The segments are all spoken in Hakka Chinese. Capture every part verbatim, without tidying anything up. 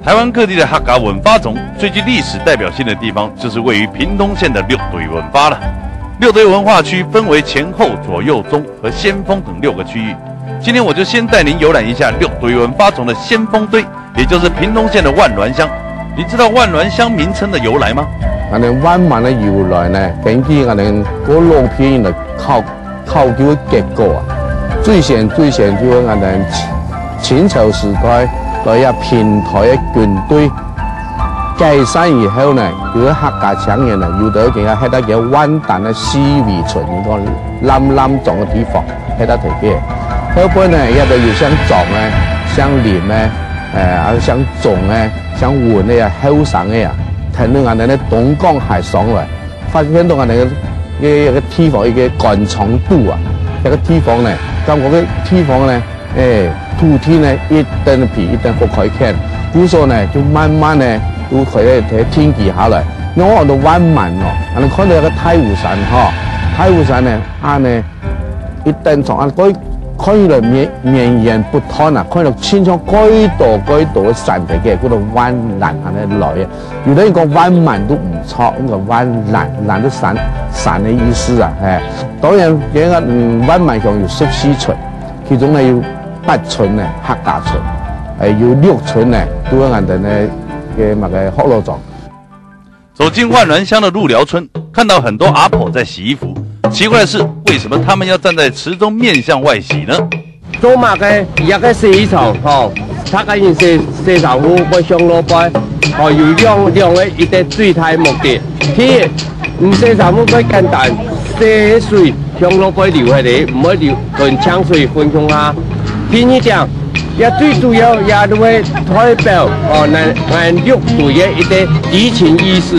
台湾各地的客家文化中，最具历史代表性的地方，就是位于屏东县的六堆文化了。六堆文化区分为前后、左右、中和先锋等六个区域。今天我就先带您游览一下六堆文化中的先锋堆，也就是屏东县的万峦乡。你知道万峦乡名称的由来吗？恁呢，万峦个由來呢，根據恁呢古老篇來考 考究个結果啊，最先最先就係𠊎等清朝時代來這平台个軍隊解散以後呢，有个客家青年呢，有兜佢个歇到佢个萬丹个四圍村，你看荏荏莊个地方，歇到頭个。後背呢，這兜有姓莊个、姓林个，誒，還有姓鍾个、姓溫个啊，後生个啊，跈等𠊎等个東港下上來。 發現到恁呢个，个，个地方一个官場肚啊，這个地方呢，感覺个地方呢，誒，土地呢，一等比一等好開墾，故所呢，就慢慢呢，就開始定居下來。因為𠊎到萬峦哦，恁呢看到一个大武山吼，大武山呢，恁呢，一等從恁該看起來綿，綿延不斷啊，看起來親像蓋多蓋多个山在該，叫做萬峦恁呢來个。 有兜人講萬峦都毋著，應該萬峦，峦就山，山个意思啊，嘿。當然，這个，嗯，萬峦鄉有十四村，其中呢有八村呢客家村，誒，有六村呢都係𠊎等个，个麼个學老莊。走进万峦乡的鹿寮村，看到很多阿婆在洗衣服，奇怪的是，为什么她们要站在池中面向外洗呢？ 做麼个這个洗衣場吼，大家人洗，洗衫褲會向外背，吼，有兩，兩个一个最大目的。第一，你洗衫褲會簡單，洗个水向外背流下來，毋會流，同淨水分共下。第二點，也最主要也就係代表，哦，𠊎，𠊎六堆个一个地勤意識。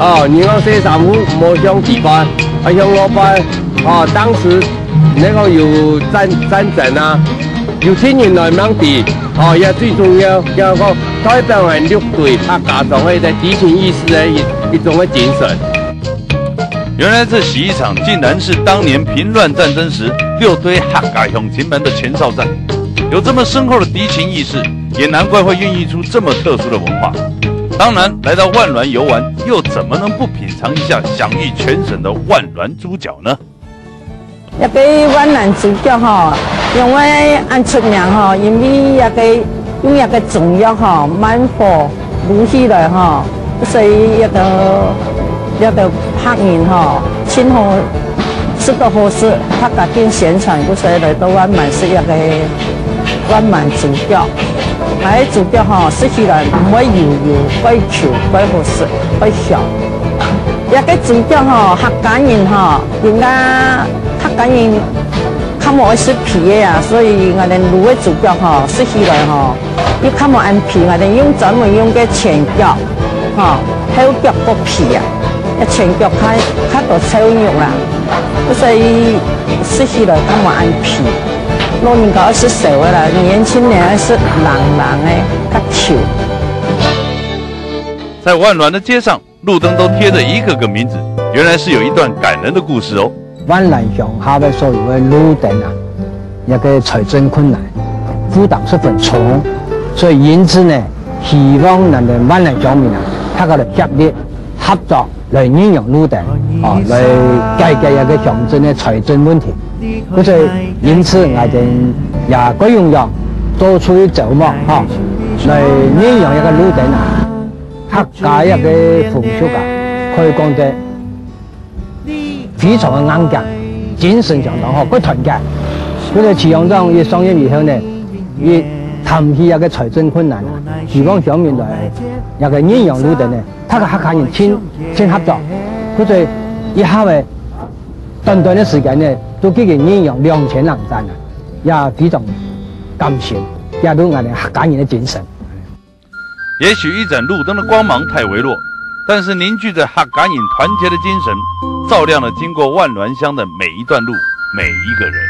哦，你講洗衫褲無向地背，啊，向外背，哦，當時 你講有戰，戰爭啊，有親人來吂知，吼，也最重要，就係講代表𠊎六堆客家庄个一个地勤意識个一，一種个精神。原来这洗衣厂竟然是当年平乱战争时六堆客家乡亲们的前哨站，有这么深厚的敌情意识，也难怪会孕育出这么特殊的文化。当然，来到万峦游玩，又怎么能不品尝一下享誉全省的万峦猪脚呢？ 這个萬峦豬腳吼，因為恁出名吼，因為這个，用這个中藥吼，慢火滷起來吼，所以這个，這个客人吼，盡好食到好食，客家盡宣傳，故所以來到萬峦食這个萬峦豬腳。𠊎个豬腳吼，食起來毋會油油，蓋Q，蓋好食，蓋香。這个豬腳吼，客家人吼， 人家客家人較無愛食皮个啊，所以𠊎等滷个豬腳吼，食起來吼，又較無恁皮，𠊎等用專門用个前腳，吼，後腳个皮啊，該前腳較，較多瘦肉啦，所以食起來較無恁皮。老人家愛食瘦个啦，年輕人愛食冷冷个，較Q。在万峦的街上， 路灯都贴着一个个名字，原来是有一段感人的故事哦。萬峦鄉下个所有个路燈啊，這个財政困難，負擔十分重，所以因此呢，希望𠊎等萬峦鄉民啊，大家來協力合作，來運用路燈，哦，來解決這个鄉鎮个財政問題。故所因此，𠊎等也各樣樣做出一招嘛，吼，來運用這个路燈啊。 客家這个風俗啊，可以講得非常个硬頸，精神相當好，蓋團結。故所市長一上任以後呢，一談起這个財政困難啊，希望鄉民來這个運用路燈呢，大家客家人盡，盡合作。故所一下仔短短个時間呢，都已經運用兩千零盞啊，也非常感謝，也都𠊎等客家人个精神。 也许一盏路灯的光芒太微弱，但是凝聚着客家人团结的精神，照亮了经过万峦乡的每一段路，每一个人。